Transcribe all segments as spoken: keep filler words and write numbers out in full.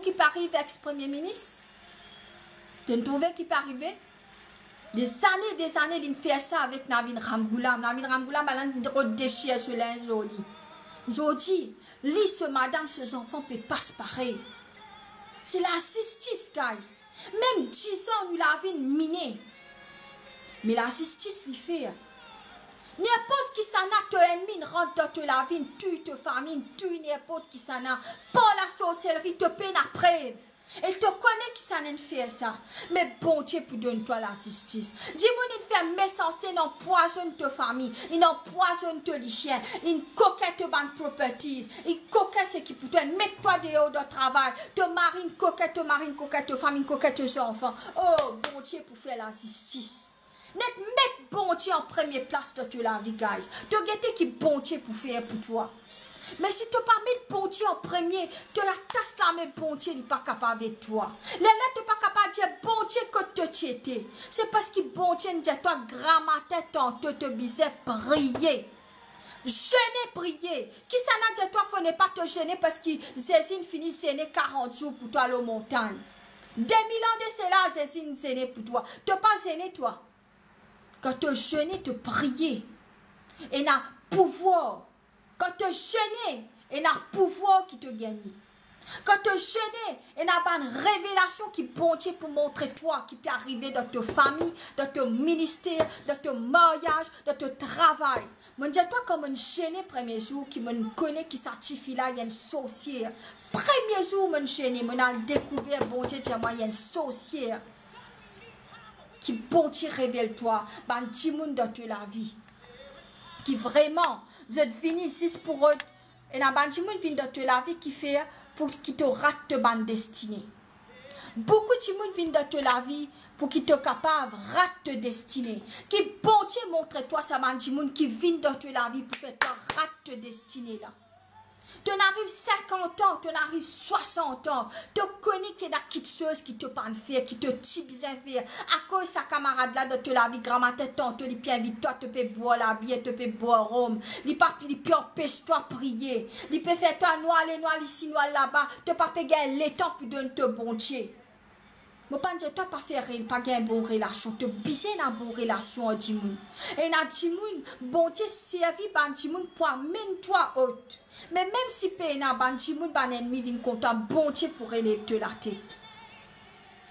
Ki pe ariv ex-premie minis? To trouve ki pe arive? Dezane, dezane, linn fer sa avek Navin Ramgoolam. Navin Ramgoolam, bann la rod desir so linz lor li. Zordi, li, so madam, so zanfan pe pas parey. Se lazistis, guys. Mem dizan nou lavi inn mine. Me lazistis li fer. Ninport kisannla to ennmi inn rant dan to lavi, inn touy to fami, inn touy ninport kisannla. Par lasorselri, to pena prev. E to kone kisannla inn fer sa. Me Bondie pou donn twa lazistis. Dimoun inn fer mesanste, inn anpwazonn to fami, inn anpwazonn to lisien, inn kokin to bann properties, inn kokin seki pou twa, inn met twa deor dan travay, to mari inn kokin to mari, inn kokin to fami, inn kokin to zanfan. Oh, Bondie pou fer lazistis. Net met Bondie an premie plas dan to lavi, guys. To gete ki Bondie pou fer pou twa. Me si to pa met Bondie an premie, to atas lame Bondie, li pa kapav ed twa. Lerla to pa kapav dir Bondie kot to ti ete. Se parski Bondie inn dir twa gramatin tanto to bizin priye. Zene, priye. Kisannla dir twa fode pa to zene parski Zezi inn fini zene karant zour pou twa lor montagn? De mil an de sela, Zezi inn zene pou twa. To pa zene twa. Kan to zene, to priye, ena pouvwar. Kan to zene, ena pouvwar ki to gagne. Kan to zene, ena bann revelasion ki Bondie pou montre twa, ki pe arive dan to fami, dan to minister, dan to maryaz, dan to travay. Mo'nn dir twa, kan mo'nn zene premie zour ki mo'nn kone ki sa tifi la li enn sorsier. Premie zour mo'nn zene, mo'nn al dekouver Bondie dir mwa li enn sorsier. Ki Bondie revel twa bann dimoun dan to lavi ki vreman zot vini zis pou rod. Ena bann dimoun vinn dan to lavi ki fer pou ki to rat to bann destine. Boukou dimoun vinn dan to lavi pou ki to kapav rat to destine. Ki Bondie montre twa sa bann dimoun ki vinn dan to lavi pou fer twa rat to destine la. To'nn ariv sinkant an, to'nn ariv swasant an, to kone ki ena kiksoz ki to pa'nn fer, ki to ti bizin fer. Akoz sa kamarad la dan to lavi, gramatin tanto li pe invit twa, to pe bwar labier, to pe bwar rom. Li pa, li pe anpes twa priye. Li pe fer twa nou al isi, nou al laba. To pa pe gagn letan pou donn to Bondie. Mo pa'nn dir twa pa fer re-, pa gagn bon relasion. To bizin ena bon relasion ar dimoun. Ena dimoun, Bondie servi bann dimoun pou amenn twa ot. Me mem si pena bann dimoun, bann ennmi vinn kont twa, Bondie pou relev to latet.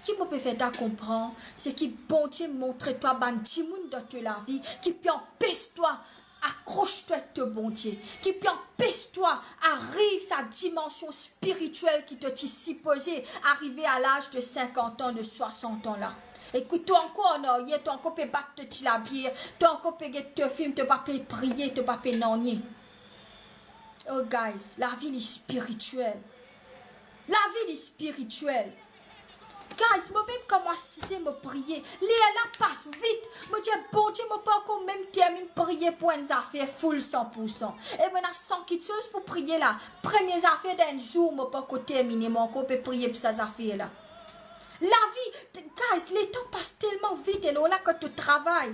Ki mo pe fer twa konpran, se ki Bondie montre twa bann dimoun dan to lavi ki pe anpes twa akros twa ek to Bondie, ki pe anpes twa ariv sa dimansion spiritiel ki to ti sipoze arive a laz de sinkant an, de swasant an la. Ekout, to ankor an aryer, to ankor pe bat to ti labier, to ankor pe get to fim, to pa pe priye, to pa pe nanye. Oh guys, lavi li spiritiel. Lavi li spiritiel. Guys, mo mem kan mo asize, mo priye, ler la pas vit. Mo dir, Bondie, mo pa ankor mem terminn priye pou enn zafer full san pou san. E mo ena san kiksoz pou priye la. Premie zafer dan enn zour, mo pa ankor termine, mo ankor pe priye pou sa zafer la. Lavi, guys, letan pas telman vit, e lor la kan to travay.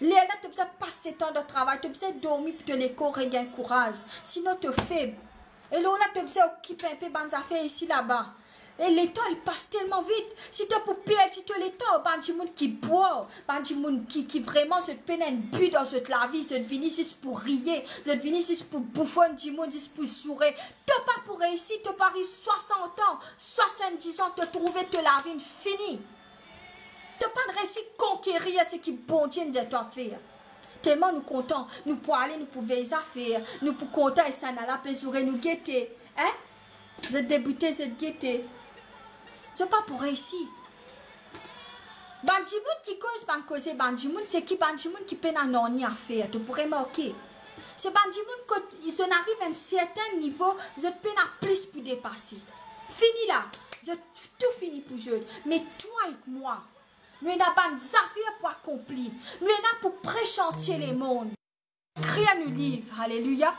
Lerla to bizin pas letan dan travay, to bizin dormi pou to lekor regagn kouraz, sinon to feb. E lor la to bizin okip inpe bann zafer isi laba. E letan li pas telman vit, si to pou perdi to letan, bann dimoun ki bwar, bann dimoun ki, ki vreman zot pena enn bi dan zot lavi, zot vini zis pou riye, zot vini zis pou boufonn dimoun, zis pou zoure. To pa pou reisi, to pou ariv swasant an, swasanndis an, to trouve to lavi inn fini. To pa'nn reisi konkerir seki Bondie inn dir twa fer. Telman nou kontan, nou pou ale, nou pou vey zafer, nou pou kontan, e sa ena la pe zoure nou gete, en? Zot deboute, zot gete. Zot pa pou reisi. Bann dimoun ki koz bann koze bann dimoun, seki bann dimoun ki pena nanye a fer, to pou remarke. Se bann dimoun kot zot inn ariv enn sertin nivo, zot pena plis pou depase. Fini la, zot tou fini pou zot. Me twa ek mwa, nou ena bann zafer pou akonpli. Nou ena pou pres antie lemond. Ekrir nou liv, aleluya.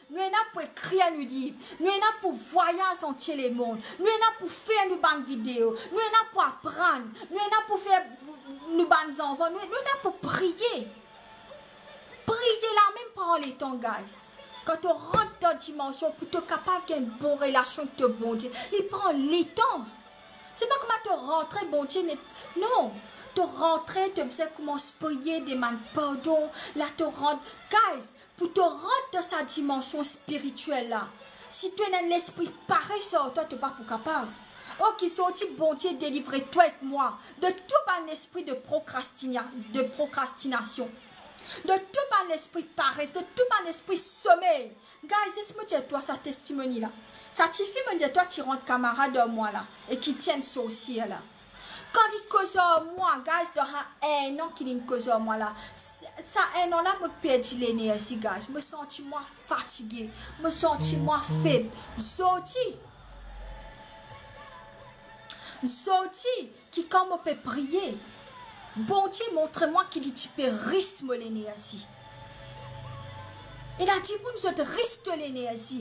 Nou ena pou ekrir nou liv. Nou ena pou vwayaz antie lemond. Nou ena pou fer nou bann video. Nou ena pou aprann. Nou ena pou fer nou bann zanfan. Nou, nou ena pou priye. Priye la mem pran letan, guys. Kan to rant dan dimansion pou to kapav gagn bon relasion ek to Bondie, li pran letan. Se pa kouma to rantre, Bondie net, non. To rantre, to bizin koumans priye, demann pardon. La to rant, guys, pou to rant dan sa dimansion spiritiel la, si to ena enn lespri pares ar twa, to pa pou kapav. Oke, zordi Bondie delivre twa ek mwa de tou bann lespri de prokrastina-, de prokrastinasion, de tou bann lespri pares, de tou bann lespri somey. Guys, les mo dir twa sa testimoni la. Sa tifi mo dir twa ti rant kamarad ar mwa la e ki ti enn sorsie la. Kan li koz ar mwa, guys, dan sa enn an ki linn koz ar mwa la, sa, sa enn an la, mo perdi lenerzi, guys. Mo santi mwa fatige, mo santi mwa feb. Zordi, zordi, ki kan mo pe priye, Bondie montre mwa ki li ti pe ris mo lenerzi. Ena dimoun zot ris to lenerzi.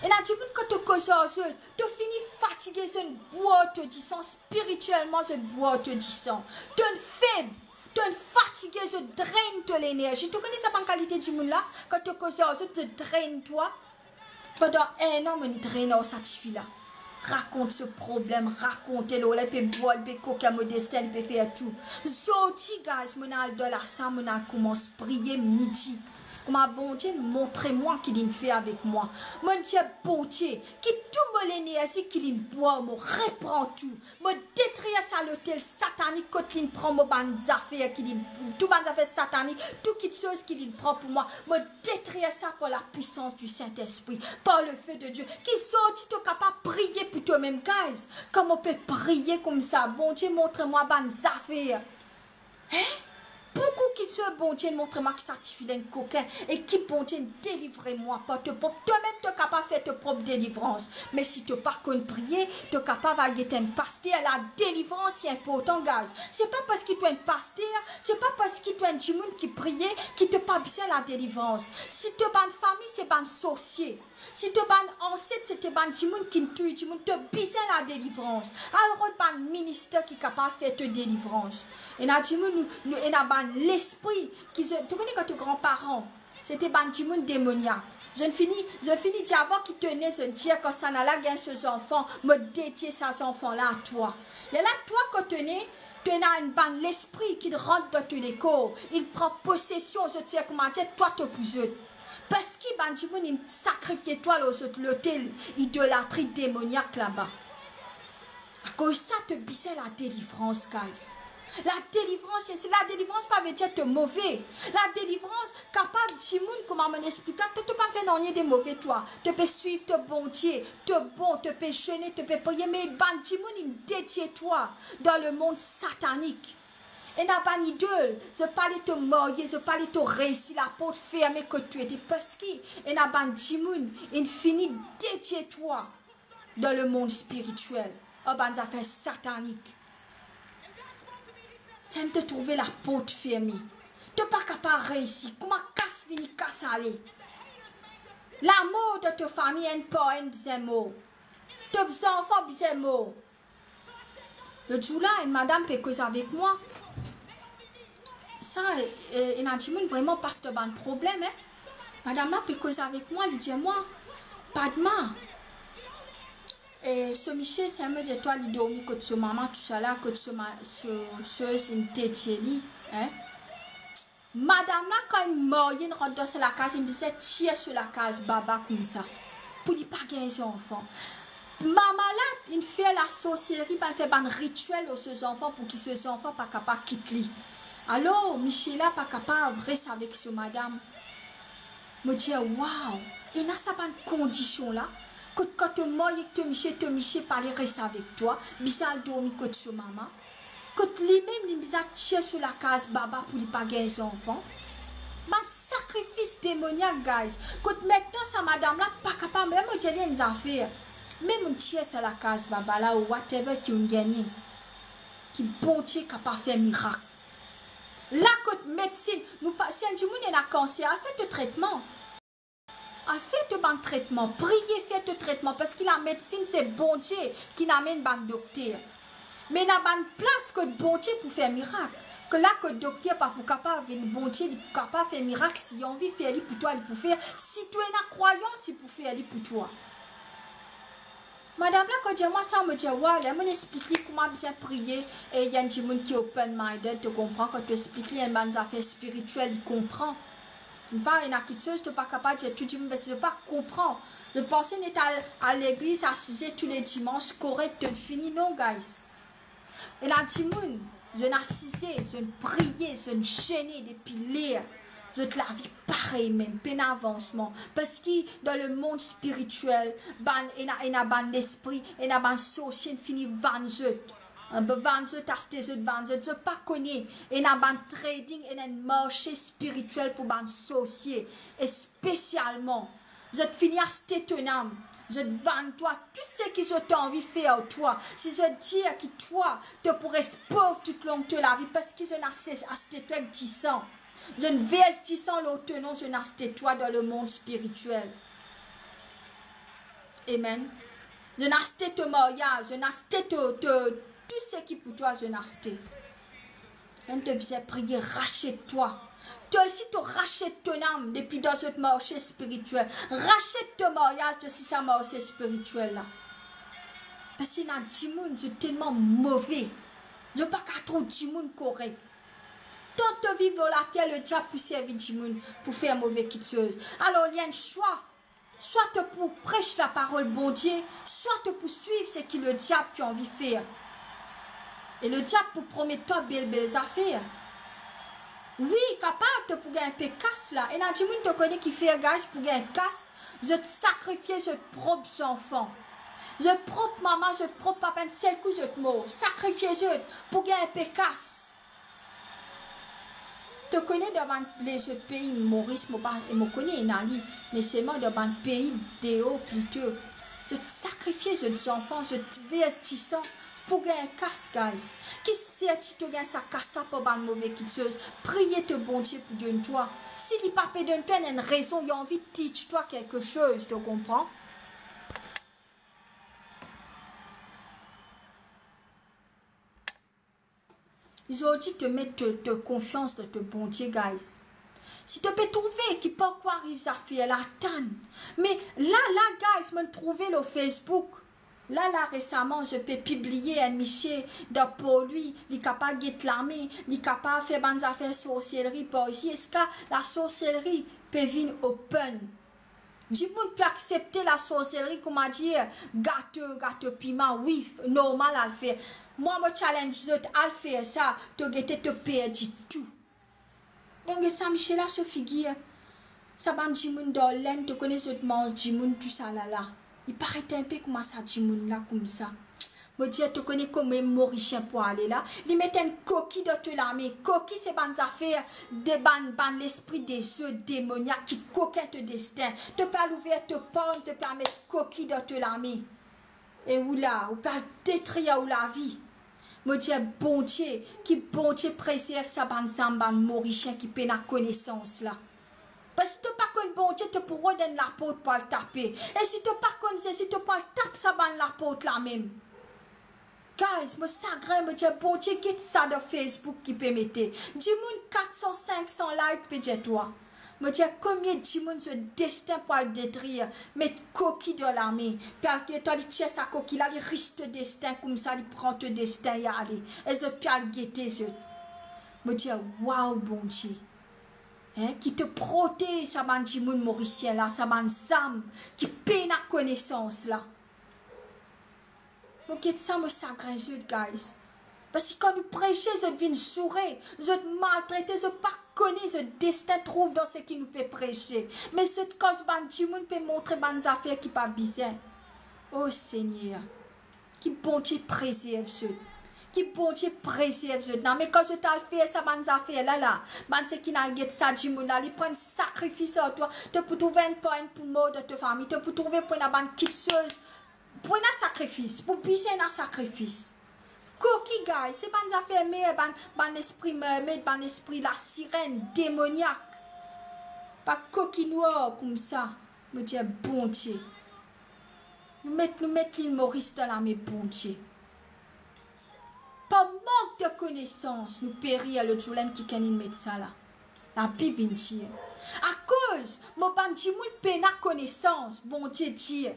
Ena dimoun kan to koz ar zot, to fini fatige, zot bwar to disan, spiritielman zot bwar to disan. To'nn feb, to'nn fatige, zot drenn to lenerzi. To kone sa bann kalite dimoun la, kan to koz ar zot, zot drenn twa. Pandan enn an, mo'nn drenn ar sa tifi la. Rakont so problem, rakont lor la, li pe bwar, li pe kokin, mo destin, li pe fer tou. Zordi, guys, mo'nn al dan lasam, mo'nn al koumans priye midi. Kouma Bondie montre mwa ki linn fer avek mwa. Mo'nn dir Bondie, ki tou mo lenerzi ki linn bwar, mo repran tou. Mo detrir sa lotel satanik kot linn pran mo bann zafer, ki linn, tou bann zafer satanik, tou kitsoz ki linn pran pou mwa. Mo detrir sa par lapwisans di Sintespri, par le feu de Dieu. Ki zordi to kapav priye pou tomem, guys. Kan mo pe priye koumsa, Bondie montre mwa bann zafer. Hein? Boukou kitsoz Bondie montre mwa ki sa tifi la enn kokin e ki Bondie delivre mwa par to prop. Tomem to kapav fer to prop delivrans. Me si to pa konn priye, to kapav al get enn paster. Ladelivrans, se inportan, guys. Se pa parski to enn paster, se pa parski to enn dimoun ki priye ki to pa bizin ladelivrans. Si to bann fami se bann sorsie, si to bann anset se to bann dimoun ki touy dimoun, to bizin ladelivrans. Al rod bann minister ki kapav fer to delivrans. Ena dimoun, nou, nou, ena bann lespri ki zot, to kone kan to granparan, se to bann dimoun demoniak. Zot fini, zot fini dir avan ki to ne, zot dir, "Kan sa nala gagn so zanfan, mo dedie sa zanfan la a twa." Lerla twa kan to ne, to ena enn bann lespri ki rant dan to lekor, li pran posesion, zot fer koumadir twa to pou zot. Parski bann dimoun inn sakrifie twa lor zot lotel idolatri demoniak laba. Akoz sa to bizin ladelivrans, guys. Ladelivrans, se, ladelivrans pa vedir to move. Ladelivrans kapav dimoun, kouma mo'nn explik la, to, to pa fer nanye de move twa. To pe swiv to Bondie, to bon, to pe zene, to pe priye, me bann dimoun inn dedie twa dan lemond satanik. Ena bann idol, zot pa le to marye, zot pa le to reisi, laport ferme kot to ete, parski ena bann dimoun inn fini dedie twa dan lemond spiritiel ar bann zafer satanik. Sa inn to trouve laport ferme. To pa kapav reisi, kouma kas vini kas ale. Lamor dan to fami, enn par enn bizin mor. To zanfan bizin mor. Lot zour la, enn madam pe koz avek mwa. Sa, e, ena dimoun vreman pas dan bann problem, hein. Madam la pe koz avek mwa, li dir mwa, "Padma, e, so misie, sa mo dir twa, li dormi kot so mama, tousala, kot so ma-, so, so, so inn dedie li, hein." Madam la, kan inn marye, inn rant dan so lakaz, inn bizin tir so lakaz baba koumsa, pou li pa gagn zanfan. Mama la inn fer lasorseri, bann, fer bann ritiel lor so zanfan pou ki so zanfan pa kapav kit li. Alor, misie la pa kapav res avek so madam. Mo dir, waw, ena sa bann kondision la, kot kan to marye ek to misie, to misie pa le res avek twa, bizin al dormi kot so mama. Kot limem, li bizin tir so lakaz baba pou li pa gagn zanfan. Bann sakrifis demoniak, guys. Kot mintnan sa madam la pa kapav, mem mo dir li enn zafer. Mem mo'nn tir sa lakaz baba la, ou whatever ki ou'nn gagne. Ki Bondie kapav fer mirak. La kot medsin, nou pa, si enn dimoun ena kanser, al fer to tretman. Al fer to bann tretman, priye, fer to tretman, parski lamedsin se Bondie ki'nn amenn bann dokter. Me ena bann plas kot Bondie pou fer mirak. Ki la kot dokter pa pou kapav vinn, Bondie li pou kapav fer mirak, si li anvi fer li pou twa, li pou fer. Si to ena krwayans, li pou fer li pou twa. Madam la, kan dir mwa sa, mo dir, wa, ler mo explik li kouma bizin priye, e li enn dimoun ki open-minded, to konpran, kan to explik li enn bann zafer spiritiel, li konpran. Pa ena kiksoz to pa kapav dir tou dimoun, parski zot pa konpran. Zot panse net al, al legliz, asize tou le dimans, korek, to fini. Non, guys. Ena dimoun, zot asize, zot priye, zot zene depi ler, zot lavi parey mem, pena avansman. Parski dan lemond spiritiel, bann, ena, ena bann lespri, ena bann sorsie fini vann zot. Vann zot, aste zot, vann zot, zot pa kone. Ena bann trading, ena enn marse spiritiel pou bann sorsie, espesialman. Zot fini aste to nam, zot vann twa, tou seki zot anvi fer ar twa. Si zot dir ki twa, to pou res pov toutlong to lavi, parski zot aste, aste twa ek disan. Zot vers disan lor to nom, zot aste twa dan lemond spiritiel. Amen. Zot aste to maryaz, zot aste to, to, tou seki pou twa, zot aste. Enn to bizin priye, rasiet twa. Twa osi to rasiet to nam depi dan zot marse spiritiel. Rasiet to maryaz, to si sa marse spiritiel la. Parski ena dimoun, zot telman move. Zot pa kapav trouv dimoun korek. Tan to viv lor later, lediab pou servi dimoun pou fer move kiksoz. Alor, li enn swa. Swa to pou pres laparol Bondie, swa to pou swiv seki lediab pe anvi fer. E lediab pou promet twa bel, bel zafer. Wi, kapav to pou gagn inpe kas la. Ena dimoun to kone ki fer, guys, pou gagn kas, zot sakrifie zot prop zanfan. Zot prop mama, zot prop papa, enn sel kou zot mor. Sakrifie zot pou gagn inpe kas. To kone dan bann lezot pei, Moris, mo pa, mo kone ena li, me selman dan bann pei deor plito, zot sakrifie zot zanfan, zot vers disan pou gagn kas, guys. Ki serti to gagn sa kas la par bann move kiksoz? Priye to Bondie pou donn twa. Si li pa pe donn twa, ena enn rezon, li anvi teach twa kiksoz, to konpran? Zordi to met to, to konfians dan to Bondie, guys. Si to pe trouve ki pankor ariv zafer la, atann. Me la, la, guys, mo'nn trouve lor Facebook. La, la, resaman, zot pe pibliye enn misie dan Port Louis, li kapav get lame, li kapav fer bann zafer sorselri par isi, eski lasorselri pe vinn open? Dimoun pe aksepte lasorselri, kouma dir, gato, gato pima, wi, f-, normal al fer. Mwa, mo challenge zot, al fer sa, to gete to perdi tou. Donk, get sa misie la so figir. Sa bann dimoun dan Lenn, to kone zot manz dimoun, tousala la. Li paret inpe kouma sa dimoun la, koumsa. Mo dir, to kone kouma Morisien pou ale la? Li met enn koki dan to lame. Koki se bann zafer de bann, bann lespri dezo, demoniak ki kokin to destin. To pe al ouver to porn, to pe al met koki dan to lame. E ou la, ou pe al detrir ou lavi. Mo dir, Bondie, ki Bondie prezerv sa bann zam, bann Morisien ki pena konesans la. Parski si to pa konn Bondie, to pou rod enn laport pou al tape. E si to pa konn Zezi, to pou al tap sa bann laport la mem. Guys, mo sagrin, mo dir, Bondie, get sa dan Facebook ki pe mete. Dimoun kat san, sink san like pe dir twa. Mo dir, komie dimoun zot destin pou al detrir, met koki dan lame. Pe al get, li tir sa koki la, li ris to destin, koumsa li pran to destin, li ale. E zot pe al gete zot. Mo dir, waw, Bondie. Hein, ki to protez sa bann dimoun Morisien la, sa bann zam ki pena konesans la. Mo get sa, mo sagrin zot, guys. Parski kan nou prese, zot vinn zoure, zot maltrete, zot pa kone zot destin trouv dan seki nou pe prese. Me zot koz bann dimoun pe montre bann zafer ki pa bizin. O Segner. Ki Bondie prezerv zot. Ki Bondie prezerv zot. Non, me kan zot al fer sa bann zafer la la, bann seki al get sa dimoun la, li pran sakrifis ar twa. To pou trouve enn parn pou mor dan to fami. To pou trouve pou ena bann kiksoz. Pou ena sakrifis. Pou bizin ena sakrifis. Koki, guys, se bann zafer mer, bann, bann lespri mermaid, bann lespri lasirenn, demoniak. Pa koki nwar koumsa. Mo dir, Bondie. Nou met, nou met Lil Moris dan lame Bondie. Pa mank de konesans, nou peri. Lot zour la enn kikenn inn met sa la. Labib inn dir, akoz mo bann dimoun pena konesans, Bondie dir,